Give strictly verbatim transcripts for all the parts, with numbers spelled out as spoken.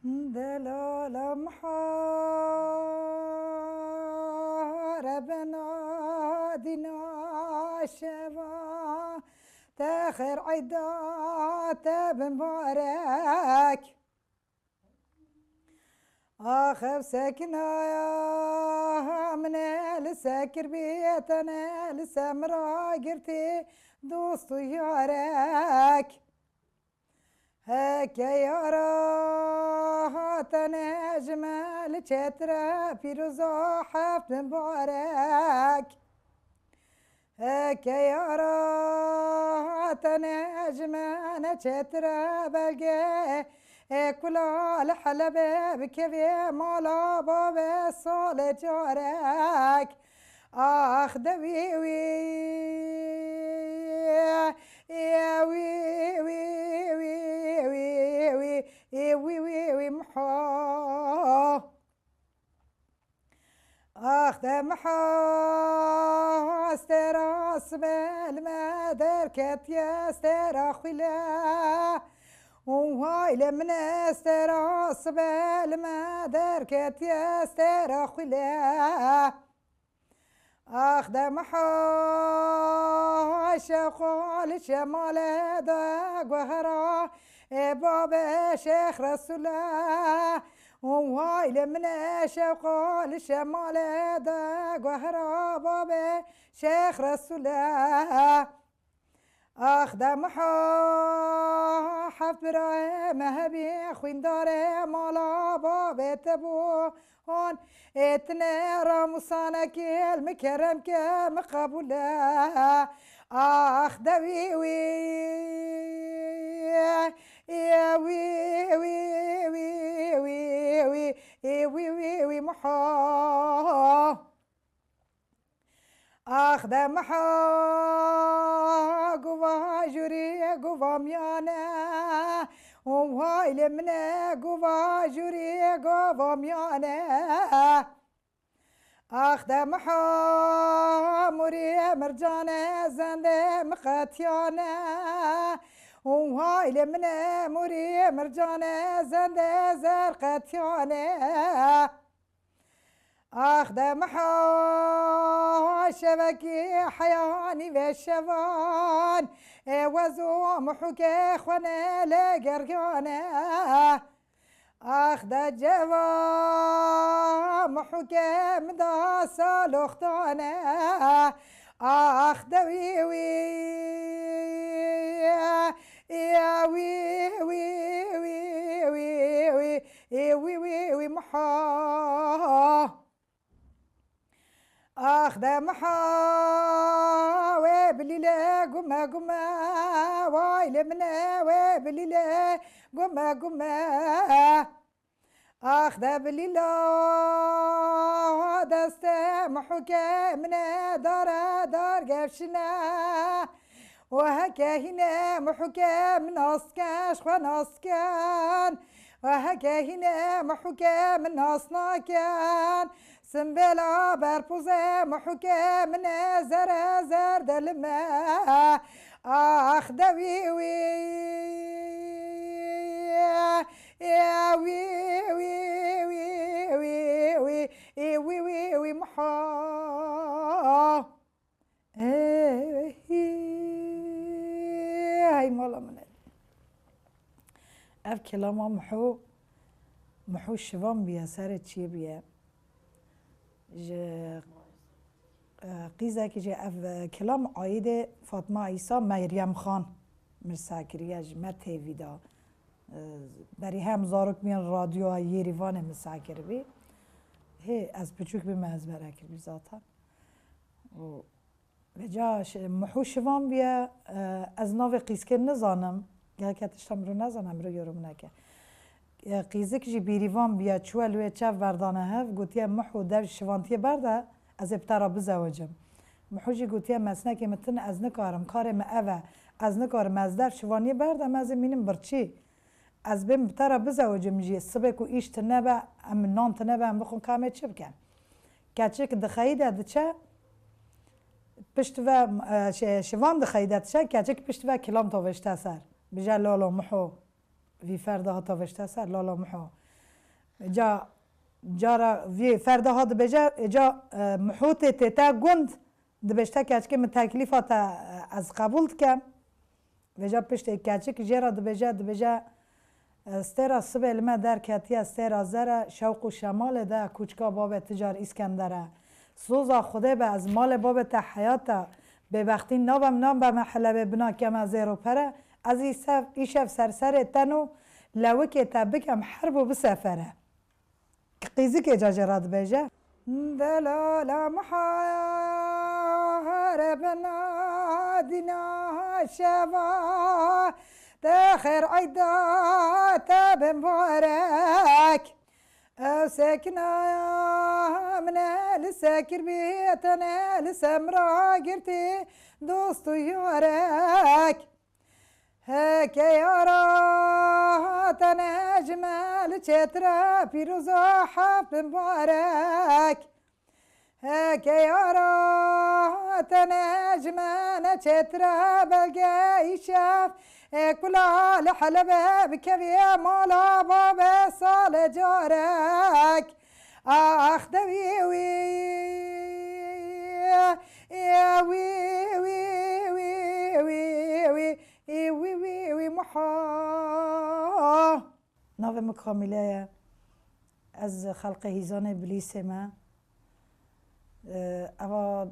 Delala mihare bena dîna şeva, te xêr eyda te bi mibarek. Ax ev sekinaya min e li sekir bî, te ne li ser min ra girtî dost û yarek. Heke yara te ne ji me li çêtir e, pîroza heft mibarek. Heke yara te ne ji me ne çêtir e, belge e kula li Helebê bikevê mala bavê salê carek. Ax de wî wî, ê wî wî, wî wî wî, ê wî wî wî miho. Ax de miho, stêra sibê li me derketiye, stêra xwîle. Û hay li min e, stêra sibê li me derketiye, stêra xwîle. Ax de miho, şewqo li şemalê de guhera, ê babê Şêx Resûle. Û hay li min e, şewqo li şemalê de guhera, babê Şêx Resûle. Ax de miho, heft birayê me hebî, xwîndarê mala babê te bû. Hon ê tine ramûsanekê, mi kerem ke, mi qebûl e. Ax de wî wî, ê wî wî, wî wî wî, ê wî wî wî miho. Ax de miha guva jûrî guva miyane, û hay li min e guva jûrî guva miyane. Ax de miha mûrî mircane zende miqetiyane, û hay li min e mûrî mircane zende zerqetiyane. Ax de miha şevekî heyanî ve şevan, ê wez û mihuke xwene lê gergane. Ax de ceva mihuke min da saloxtane. Ax de wî wî, ya wî wî, wî wî wî, ê wî wî wî miha. Ax de miha wê bilîle gume gume, way li min e wê bilîle gume gume. Ax de bilîla destê mihuke min e dare dar gevşine. Û heke hîne mihuke min nas ken, ji xwe nas ken. Û heke hîne mihuke min nas naken. Simbêla berpûzê mihuke min e zere zer de li me. Ax de wî wî. Ê wî wî, wî wî wî, ê wî wî wî miho. Ê hî, hey mala min e. Ev kelama Miho, Miho şivan bûye, serê çiyê bûye. Ji, e, qîzekî jî ev, e, kelam aîdê Fatma Îsa Meryem Xan mirsa kiriye ji me têvî da. E, berî hem zarok bûyên radyoya Yêrîvanê mirsa kiribî. Hê ez piçûk bûme ezbere kiribî zaten. Û Vêca şi-, Miho şivan bûye, e, ez navê qîzkê nizanim. Gelek tişta mirov nezane, mirov yorum neke. E, qîzik jî bîrîvan bûye, çûye li wê çev berdane hev, gotiye, Miho, dev şivantiyê berde, ez ê bi te re bizewicim. Miho jî gotiye, mesnekê min tune, ez nikarim, karê min ev e, ez nikarim, ez dev şivaniyê berdem, ez ê mînim birçî. Ez bêm bi te re bizewicim jî, sibê ku îş tune be, em nan tune be, em bixwin ka em ê çi bikin? Keçik di xeyî de diçe, pişt ve, e, şi-, şivan di xeyî de diçe, keçik pişt ve kilam tavêşte ser. Bije, Lalo Miho. Vî fer de hat tavêşte ser, Lalo Miho. Ca, cara vê ferda ha dibêje, êca, e, Mihûtê tête gund, dibêjte keçikê min teklîfa te, e, ez qebûl dikem. Vêca piştê keçik jê re dibêje, dibêje, e, stêra sibê li me derketiye, stêra zere, şewq û şemalê de kûçika babê ti car Îskender e. Soza Xwedê be, ez malê babê te heyat e, bêbextî nabem, nabeme Helebê bina keme zêr û pere, ez îsev-, îşev ser serê ten û lewikê te bikem herb û bisefere. Qîzikê ca jê re dibêje. Delala muharebina dîna şeva te xêr eyda te bi mubarek. Ew sekina min e li sekir bî tene li semra girtî dost û yarek. Heke yara te ne ji me li çêtire pîroza heft mubarek. Heke yara te ne ji me ne çêtire belge îşev. Ê kula li Helebê bikevî mala babê sale carek. Ax de wî wî, ê wî wî wî wî wî. Ê wî wî wî muha. Navê min Kamîle ye. Ez xelqê Hîzanê Bilîsê me. Ee, eva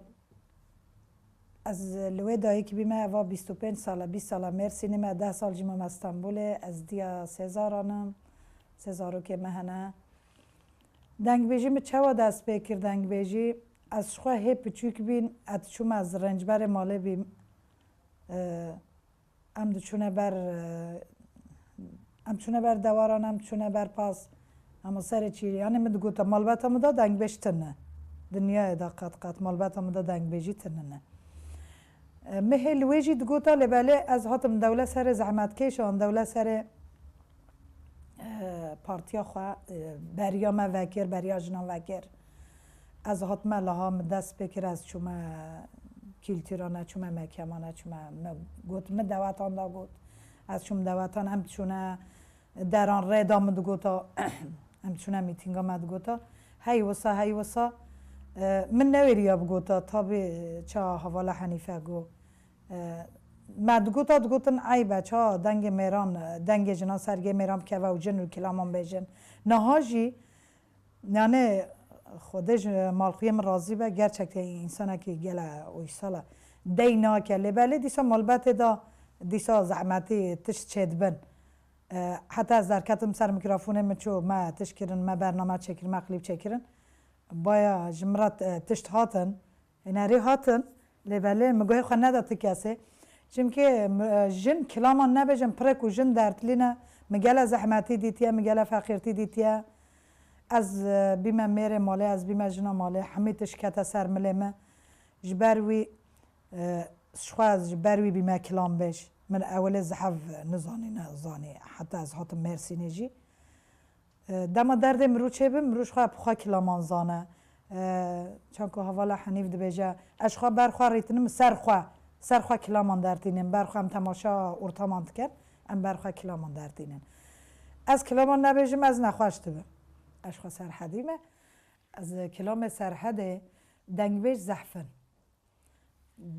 ez li wê dayik bîme, eva bîst û pênc sala, bîst sala Mêrsînê me, deh sal jî mame Stenbolê. Ez diya sê zaran im. Sê zarokê me hene. Dengbêjî min çawa dest pê kir dengbêjî? Ez ji xwe hê piçûk bîn, ez çûme ez rencberê malê bîm. Ee, Em diçûne ber, e, em çûne ber dewaran, em çûne ber pas. Ama serê çî, yani min digota malbata min de dengbêj tune. Dinyayê de qet qet malbata min de dengbêjî tune ne. E, min hê li wê jî digota, lê belê ez hatim dewle serê zehmetkêşan, dewle serê, e, partiya xwe, e, beriya me vekir, beriya jinan vekir. Ez hatime laha, min dest pê kir, ez çûme kîltûran, ez çûme mekemana, çûme, min got, min dewetan da got. Ez çûm dewetan, em çûne deran rê da min digota, em çûne mîtînga me digota. Hey wisa, hey wisa, e, min newêriya bigota, tabî ça hevala Henîfe got. E, me digota, digotin eyb e, ça dengê mêran, dengê jinan sergê mêran bikeve û cin û kilaman bêjin. Niha jî, yani, Xwedê ji malxuyê min razî be, gerçekten însanekî gele uysal e. Dey nake, lê belê dîsa malbetê de dîsa zehmetî tişt çêdibin. E, heta ez derketim ser mîkrofonê min çû, me tişt kirin, me bername çêkirin, me klîp çêkirin. Baya ji min re, e, tişt hatin. Hunerî hatin, lê belê min guhê xwe neda ti kesê. Çimkî, e, jin kilaman nebêjin, pirek û jin dertlî ne. Min gele zehmetî dîtiye, min gele feqîrtî dîtiye. Ez, e, bîme mêrê malê, ez bîme jina malê, hemî tişt kete ser milê me. Ji ber wî, e, ji xwe ez ji ber wî bîme kilam bêj. Min ewilê zihev nizanî, nezanî. Heta ez hatim Mêrsînê jî. E, dema derdê mirû çêbe, mirû ji xwe bi xwe kilaman zane. E, çanku hevala Henîf dibêje, ez ji xwe ber xwe rîtinim, ser xwe, ser xwe kilaman dertînim, ber xwe em temaşa ortaman dikin, em ber xwe kilaman dertînin. Ez kilaman nebêjim, ez nexweş dibim. Ez ji xwe Serhedî me. Ez kilamê Serhedê dengbêj zehf in.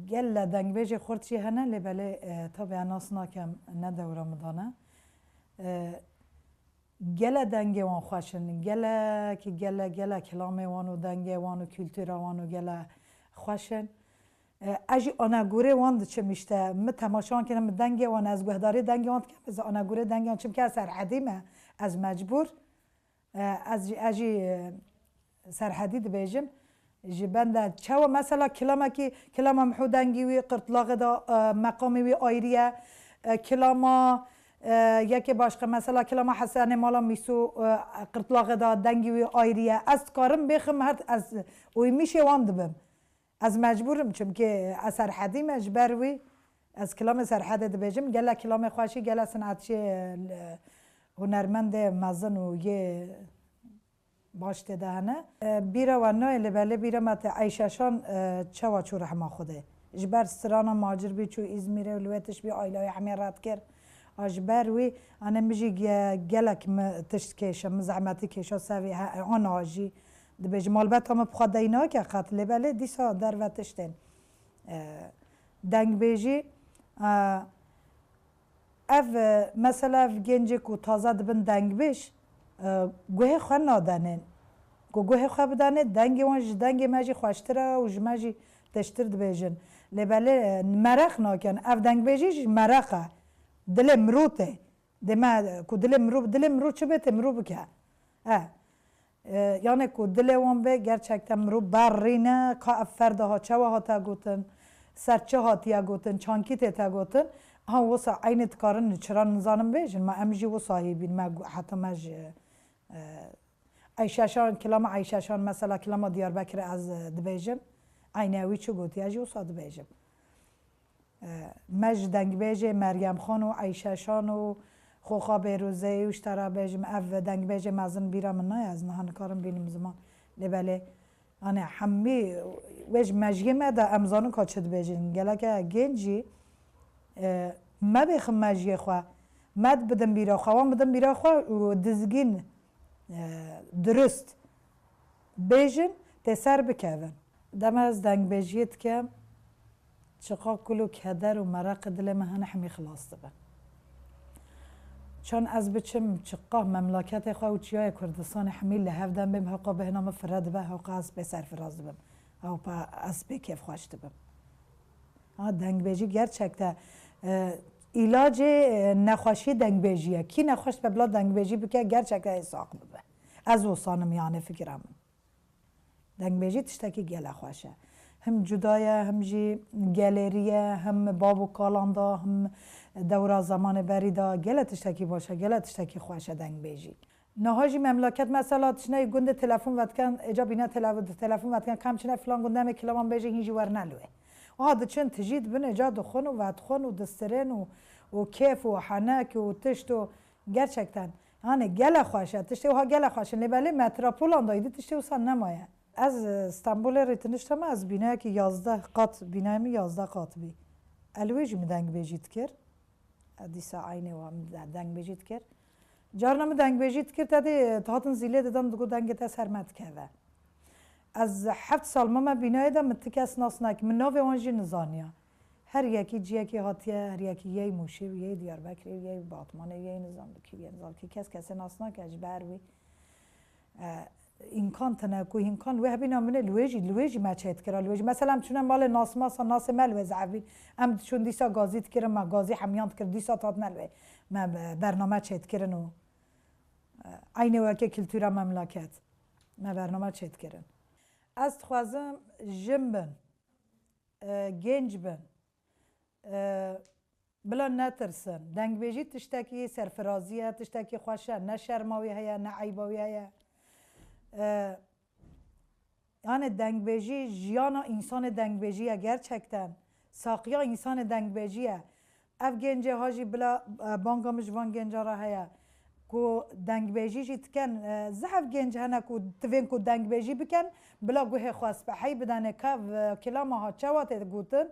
Gele dengbêjê xurt jî hene, lê belê, e, tabî ez nas nakem, ne dewra min dane. E, gele dengê wan xweş in, gelekî gele, gele kilamê wan û dengê wan û kultura wan û gele xweş in. E, ez jî anegorê wan diçim îşte, min temaşe wan kirin, min dengê wan, ez guhdarê dengê wan dikim, ez anegorê dengê wan, çimkî ez Serhedî me, ez mecbûr. E, ez jî, ez jî, e, Serhedî dibêjim. Ji benda çawa mesela kilamekî, kilama Miho dengî wî Qirtlaxê de, e, meqamê wî ayrî ye. E, kilama, e, yekê başqa mesela kilama Hesenê Mala Mîso, e, Qirtlaxê de dengî wî ayrî ye. Ez dikarim bêxim her, ez oymîşê wan dibim. Ez mecbûr im, çimkî ez Serhedî me, ji ber wî ez kilamê Serhedê dibêjim. Gele kilamê xweşî, gele sinetçiyê, e, hunermendê mezin û yê baş tê de hene. E, bîra we nayê, lê belê bîra me tê Eyşeşan, e, çawa çû rehma Xwedê. Ji ber strana macir bî, çû Îzmîrê û li wê tişt bî, aîleyê hemê red kir. Ji ber wî, ane min jî ge-, gelek min tişt kêşe, min zehmetî kêşa ser vê he-, ana jî dibêjim, malbeta min bi xwe dey nake qet, lê belê dîsa derve tiştên, e, dengbêjî, e, ev, e, mesela ev gencê ku taze dibin dengbêj, e, guhê xwe nadenên. Ku guhê xwe bidanê, dengê wan ji dengê me jî xweştir e û ji me jî tiştir dibêjin. Lê belê, e, mereq nakin. Ev dengbêjî jî mereq e. Dilê mirov tê. Dê me, ku dilê mirov, dilê mirov çi bê, tê mirov bike. E, e, yani ku dilê wan bê, gerçekten mirov berrîne, ka ev ferda ha çawa hate gotin, ser çi hatiye gotin, çankî tête gotin. Ha, wisa eynî dikarin çira nizanim bêjin, me em jî wisa hî bîn, me gu-, heta me ji, e, Eyşeşan, kilama Eyşeşan, mesela kilama Diyarbekir ez, e, dibêjim. Eynî wî çi gotiye jî wisa dibêjim. E, me ji dengbêjê Meryem Xan û Eyşeşan û Xoxa Bêrûzeyî û ji te re bêjim, ev dengbêjê mezin bîra min nayê, ez niha nikarim bînim ziman. Lê belê, yani hemî wê ji mejiyê me de em zanin ka çi dibêjin. Geleke gênc jî, e, me bêxin mejiyê xwe, me bidin bîra xwe, wan bidin bîra xwe û dizgîn, e, dirust bêjin, tê ser bikevin. Dema ez dengbêjiyê dikim, çiqa kul û keder û mereqê dilê min hene hemî xilas dibin. Çan ez biçim çiqa memleketê xwe û çiyayê Kurdistanê hemî li hev dem bêm, hewqa bêhna min fire dibe, hewqa ez pê serfiraz dibim, hewqa ez pê kêfxweş dibim. Ha, dengbêjî gerçekte, e, îlacê, e, nexweşî dengbêjî ye. Kî nexweş be bila dengbêjî bike, gerçekte ê sax bibe. Ez wisanim, yani fikira min. Dengbêjî tiştekî gelek xweş e. Him cuda ye, him jî gelêrî ye, him bab û kalan da, him dewra zemanê berî da. Gelek tiştekî baş e, gelek tiştekî xweş e dengbêjî. Niha jî memleket mesela tiştine gundê telefon vediken, êca bîne tele-, telefon vediken, ka em çine filan gund, em ê kilaman bêjin, hîn jî werne li wê. Wiha diçin tijî dibin, êca dixwin û vedixwin û distirên û, û kêf û henek û tişt û gerçekten, yani gelek xweş e, tiştê wiha gelek xweş in, lê belê metropolan da êdî tiştê wisa nemaye. Ez, e, Stenbolê rê tinişte me, ez bînayekî yazdeh qat, bînayê min yazdeh qat bî. Ez li wê jî min dengbêjî dikir. E, dîsa eynê wa min de-, dengbêjî dikir. Carna min dengbêjî dikir, te dê, e, dihatin zîlê didan, digot dengê te ser me dikeve. Ez heft sal mame bînayê de, min ti kes nas nekir, min navê wan jî nizaniya. Her yekî ciyekî hatiye, her yekî yey Mûşê, yey Diyarbekirê, yey Batmanê, yey nizam dikî, yey nizam dikî, kes kesê nas nake ji ber wî. E, îmkan tine ku îmkan wê hebîna min ê li wê jî, li wê jî me çêdikira, li wê jî. Mesela em çûne malê nasmasa, nasê me li wê zehf bîn. Em diçûn dîsa gazî dikirin, me gazî hemiyan dikir, dîsa tatine li wê me be-, bername çêdikirin û, e, eynê weke kultura memleket me bername çêdikirin. Ez dixwazim jin bin, e, gênc bin, e, bila netirsin. Dengbêjî tiştekî serfirazî ye, tiştekî xweş e, ne şerma wî heye, ne eyba wî heye. E, yani dengbêjî jiyana însanê dengbêjî ye gerçekten. Saxiya însanê dengbêjî ye. Ev gencê ha jî bila, e, banga min ji van genca re heye ku dengbêjî jî dikin. E, zehf genc hene ku divên ku dengbêjî bikin, bila guhê xwe spehey bidanê, ka, e, kilama ha çawa tê gotin,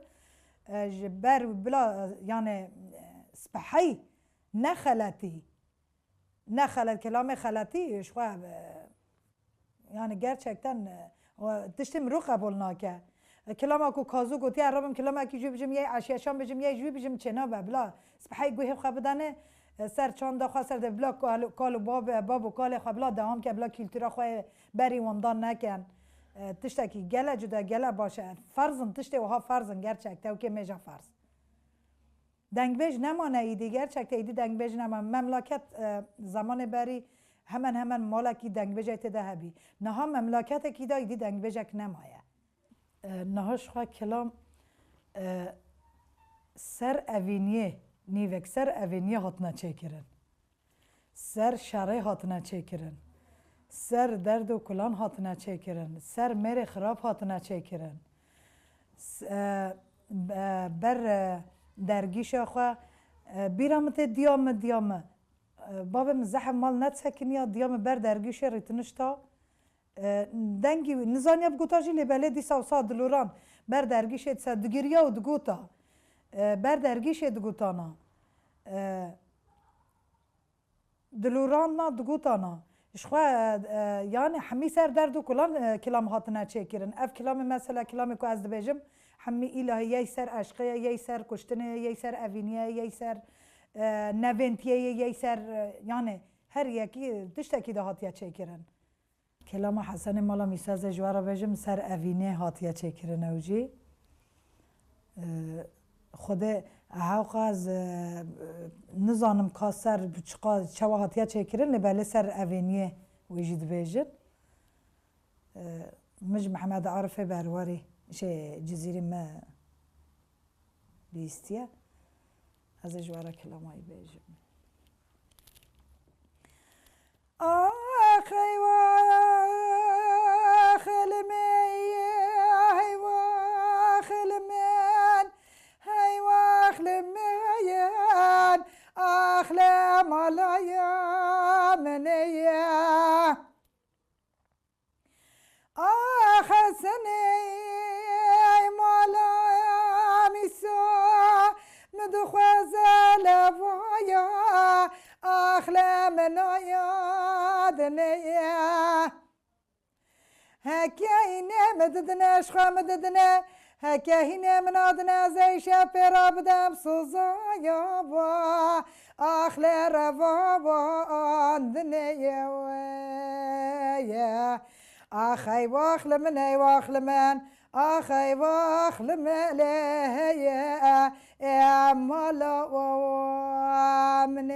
e, ji ber bila, e, yani, e, spehey, ne xeletî. Ne xelet, kilamê xeletî ji xwe, e, yani gerçekten, e, o tiştê mirov qebûl nake. E, kilama ku Kazû gotiye, rabim kilamekî jû bijim, yey eşyeşan bijim, yey jû bijim, çênabe, bila spehey guhê xwe bidane, e, ser çanda xwe, ser de bila kal, kal û bab, e, bab û kalê xwe bila dewam ke, bila kultura xwe berî windan nekin. E, tiştekî gele cuda, gele baş e. Ferz in tiştê wiha, ferz in gerçekte, û kê mêja ferz. Dengbêj nemane îdî, gerçekte îdî dengbêj nemane. Memleket, e, zemanê berî hemen hemen malekî dengbêjê tê de hebî. Niha memleketekî de îdî dengbêjek nemaye. E, niha ji xwe kilam, e, ser evîniyê, nîvek ser evîniyê hatine çêkirin. Ser şerê hatine çêkirin. Ser derd û kulan hatine çêkirin. Ser mêrê xirab hatine çêkirin. S-, e, be-, ber, e, dergîşa xwe, e, bîra min tê diya min, diya min. E, bavê min zehf mal nesekiniya, diya min ber dergîşê rîtinişta. E, dengî wî nizaniya bigota jî, lê belê dîsa wisa diloran ber dergîşê dise digiriya û digota. E, ber dergîşê digotana. E, Dilûrandina digotana. Ji xwe, e, e, yani hemî ser derd û kulan, e, kilam hatine çêkirin. Ev kilamê mesela kilamê ku ez dibêjim, hemî îlahî yey ser eşqê ye, yey ser kuştinê ye, yey ser evîniyê ye, yey ser, e, nevêntiyê ye, yey ser, e, yani her yekî tiştekî de hatiye çêkirin. Kelama Hesenê Mala Mîsa ez ê ji we re bêjim, ser evînê hatiye çêkirin ew jî. Ee, Xwedê hewqa ez, e, nizanim ka ser bi çiqa çawa hatiye çêkirin, lê belê ser evêniyê wê jî dibêjin. Ee, Min ji Mihemed Arifê Berwarî, şey, Cizîrî me bihîstiye. Ez ê ji we re kilamayî bêjim. Ax eywa xilmê, eywa xilmên, eywa xilmên, ax le malaya min eye. Ax Hesenê mala Mîsa, min dixwaze levaya, ax le min aya dineye. Heke hînê min didine, ji xwe min didine, heke hînê min adine, ez ê îşev pê re bidem sozaya wa. Ax lê reva wan dinê ye we ye. Ax ey wax li min, ey wax li min. Ax ey wax li min lê heye, e mala wa min ê.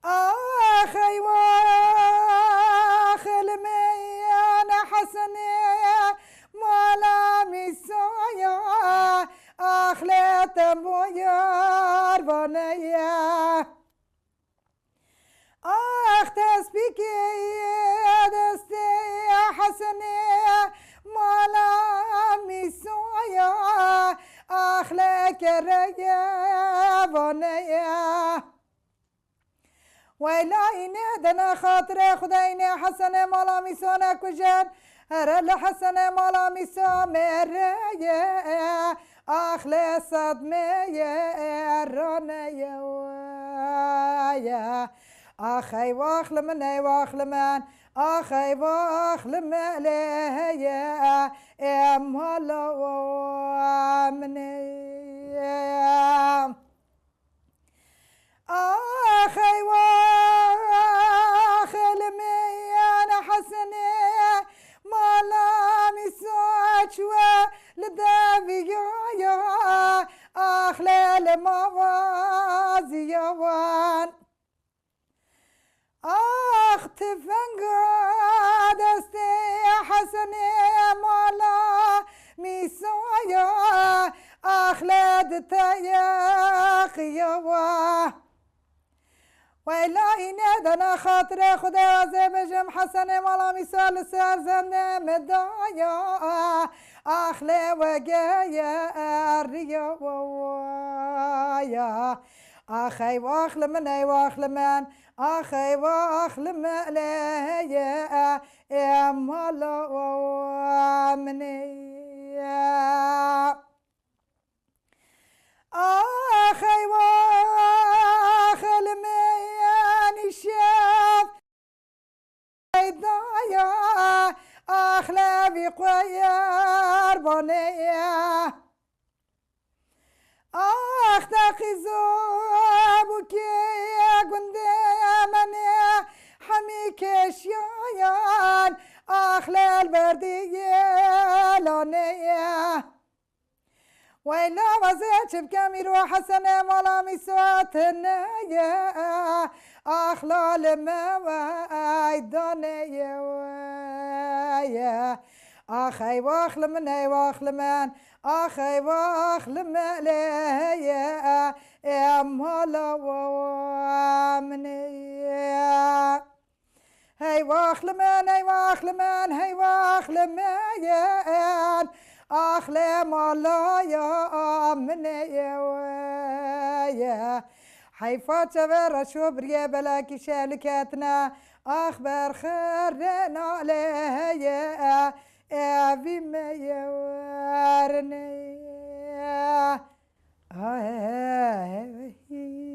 Ax ey wax li min Hesenê mala Mîsaya, ax lê te boyar vaneye. Ax tespîkê destê Hesenê mala Mîsaya, ax lê kereye vaneye. Weyla înê dene xatirê Xwedê, înê Hesenê mala Mîso nekujin. Here li Hesenê mala Mîso mêreye, ax lê sedmeyê raneye weye. Ax ey wax li min, ey wax li min. Ax ey wax li min lê heye, ê mala wa min ê. Ax ey wax li min Hesenê mala Mîsa çûye li deviya ya, ax lê li mavaziya wan. Ax tivenga destê Hesenê mala Mîsaya, ax lê di teyeqiya wa. Weyla înê dene xatirê Xwedê, ez ê bêjim Hesenê mala Mîsa li ser zendê min daya, ax lê wegeye riya wa ya. Ax ey wax li min, ey wax li min. Ax ey wax li min lê heye, ê mala wa min ê. Ax ey wax li min îşev ey daya, ax lê vî quyer baneye. Ax teqîzo bûkê gundê menê hemî keşiyan, ax lê li berdiyê laneye. Weyla ez ê çi bikem, îro Hesenê mala Mîsa tune ye, ax la li me wey daneye we ye. Ax ey wax li min, ey wax li min. Ax ey wax li min lê heye, ê mala wa min ê. Hey wax li min, hey wax li min, hey wax li min. Ax lê malaya min ê we ye. Heyfa çeve reşo biriyê belekî şev li ketine. Ax berxerê nalê heye, evî me ye werinê. Ha, he, he, he, he.